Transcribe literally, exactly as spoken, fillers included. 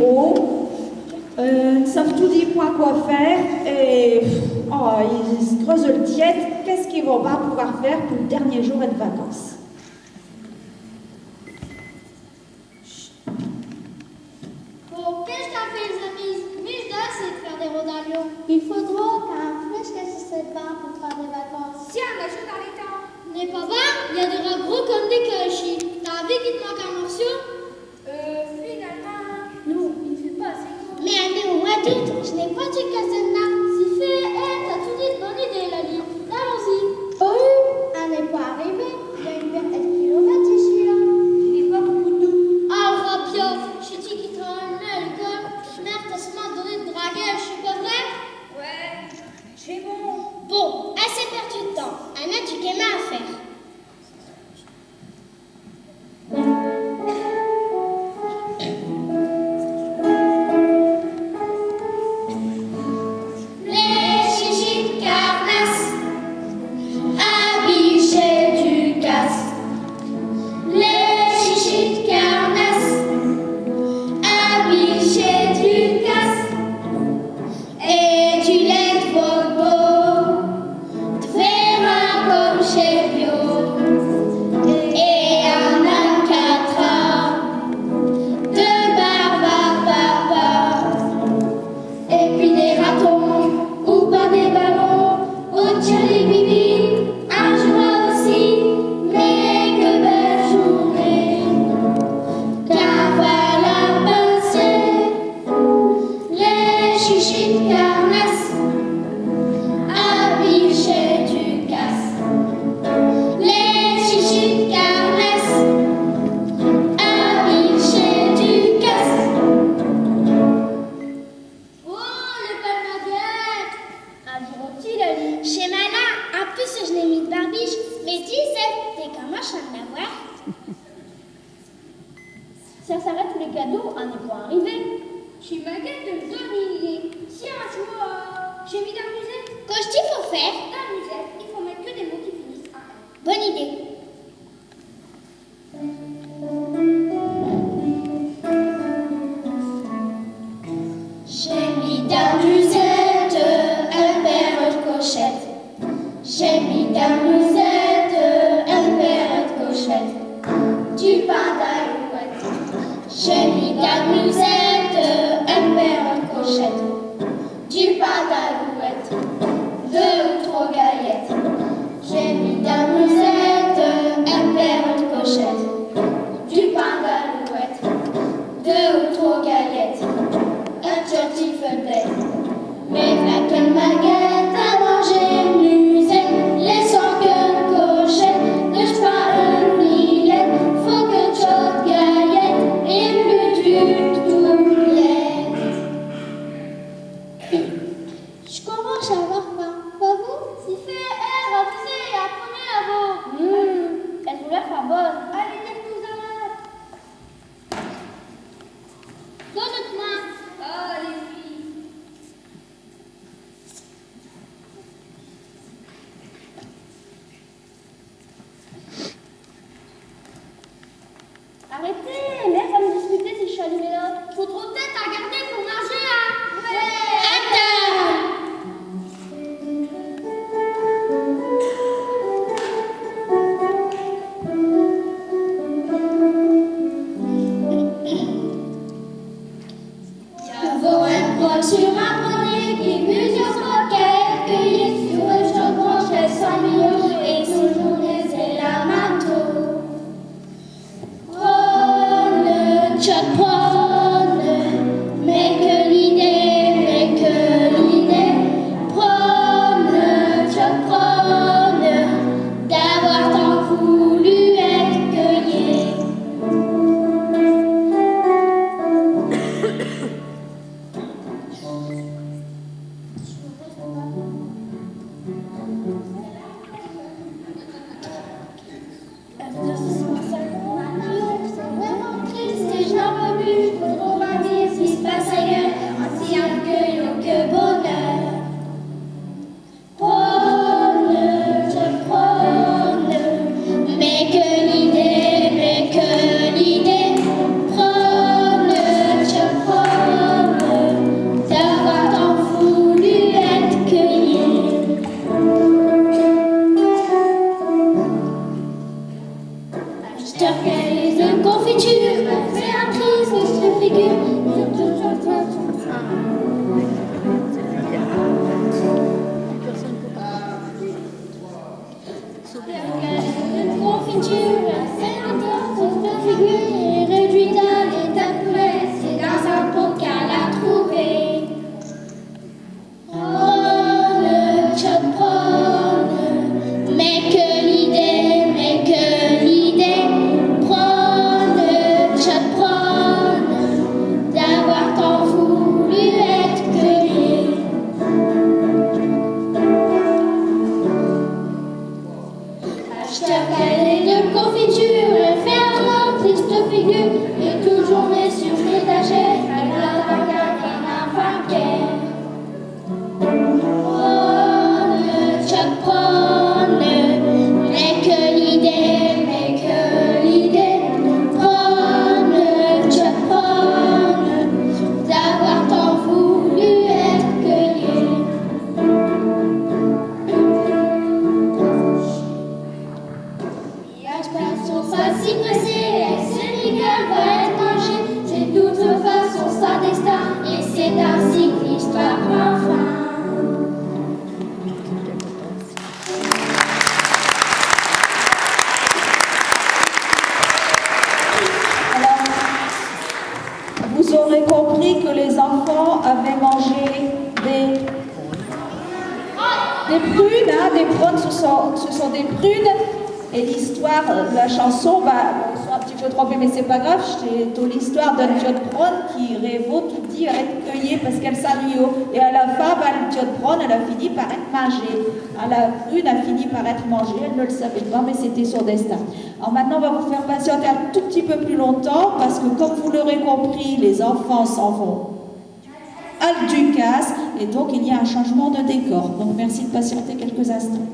Oh, euh, i n' sav'tent toudis point quo faire et, oh, i s' creus'tent l' tiête. Qu'est-ce qu'i vont bin pouvoir faire pou l' dernier jour ed vacances ? Bon, qu'est-ce qu'in fait, les amis ? Mi, j'dins essayer d'faire des rôdes à Lyon. I faudrot qu'in f'che quéque cose ed bin pou faire des vacances. Si, in a jeu dins les timps. N'est pas vrai, i a des rats gros comme des cales ichi. T'as invie qu'i t'manque un morciau ? Euh, finalemint, non, i n' fait pas assez gros. Mais in est au mois d'août, j'n'ai pas du casse-noix. Si fait, eh, t'as toudis des bonnes idées, Lali. Allons-y. Oh, in n'est pas arrivé. I a eune paire ed kilomètes ichi, là. I fait pas beaucoup d'eau. Ah, rapiaque, ch'est ti qui t'as emmené à l'école. Ch'mère t'a sûrmint donné des dragelles, ch'est pas vrai ? Ouais, ch'est bon. Bon, assez perdu d'temps. In a du guémin à faire. Les chichis d'Carnasse, habillés ch'est Ducasse. Les chichis d'Carnasse, habillés ch'est Ducasse. Et du lait d'Vaudebeau, d'Vérin comme ch'est bio. Et un alcatraz, de barbe à papa. Et pis des ratons, ou pas des ballons, au tchalibibi, un jour aussi, mais qué belle journée. Qu'in va la passer. Les chichis d'Carnasse, habillés ch'est Ducasse. Les chichis d'Carnasse, habillés ch'est Ducasse. Oh, les belles maguettes ! Ah, dis donc, Lali. Ch'est malin, in pus, j'n'ai mis d'barbiche, mais dis, t'es comme moi, j'in ai à voir. Si in s'arrête tous les cadeaux, in n'est point arrivé. Ch'maguette em donne eune idée. Si un jour, euh, j'ai mis dins l'musette. Quo ch'ti faut faire ? Dins l'musette, i faut mette que des mots qui finissent in L. Bonne idée. J'ai mis dins l'musette eune paire ed cauchettes. J'ai mis dins l'musette eune paire ed cauchettes, du pain d'alouette. J'ai mis dins l'musette eune paire ed cauchettes, du pain d'alouette, deux ou trois galettes. J'ai mis dins l'musette eune paire ed cauchettes, du pain d'alouette, deux ou trois galettes, un joli feu de bête. Mais v'là qu'el maguette a mangé l'musette, laissant queune cauchette, de ch'pain eune miette, faut que ch'aute gayette et pus du tout miette. J'comminche à avoir faim. Pas vous ? Si fait, eh, ravisez, apprenez à vous. Hum, elles ont l'air fin bonnes. Allez, tire-t'ou à main. Donne-moi. Ah, les filles. Arrêtez, mère va m'disputer si j'sus allumée là. Faudrot p'tête argarder pour minger, hein. Ouais. À table. Y avot un proc sur un prunier qui plusieurs fois qu'elle cueillait sur une chaude branche, elle s'ennuyot et toujours laissait la main tourner. Prune, chaude prune, mais quelle idée, mais quelle idée. Prune, chaude prune, d'avoir tant voulu être cueillie. Vraiment triste et j'n'en peux plus. Faudrot m'dire ce qui s'passe ailleurs, ainsi accueillant que bonheur. Prune, chaude prune, mais quelle idée, mais quelle idée. Prune, chaude prune. Compris que les enfants avaient mangé des, des prunes, hein, des prunes, ce sont, ce sont des prunes. Et l'histoire, euh, la chanson, bah, on s'est un petit peu trompé, mais c'est pas grave, c'est l'histoire d'un tiot de prune qui révot tout dit à être cueilli parce qu'elle s'ennuyait. Et à la fin, bah, le tiot de prune, elle a fini par être mangée. Hein, la prune a fini par être mangée, elle ne le savait pas, mais c'était son destin. Alors maintenant, on va vous faire patienter un tout petit peu plus longtemps parce que, comme vous l'aurez compris, les enfants s'en vont à la Ducasse et donc il y a un changement de décor. Donc merci de patienter quelques instants.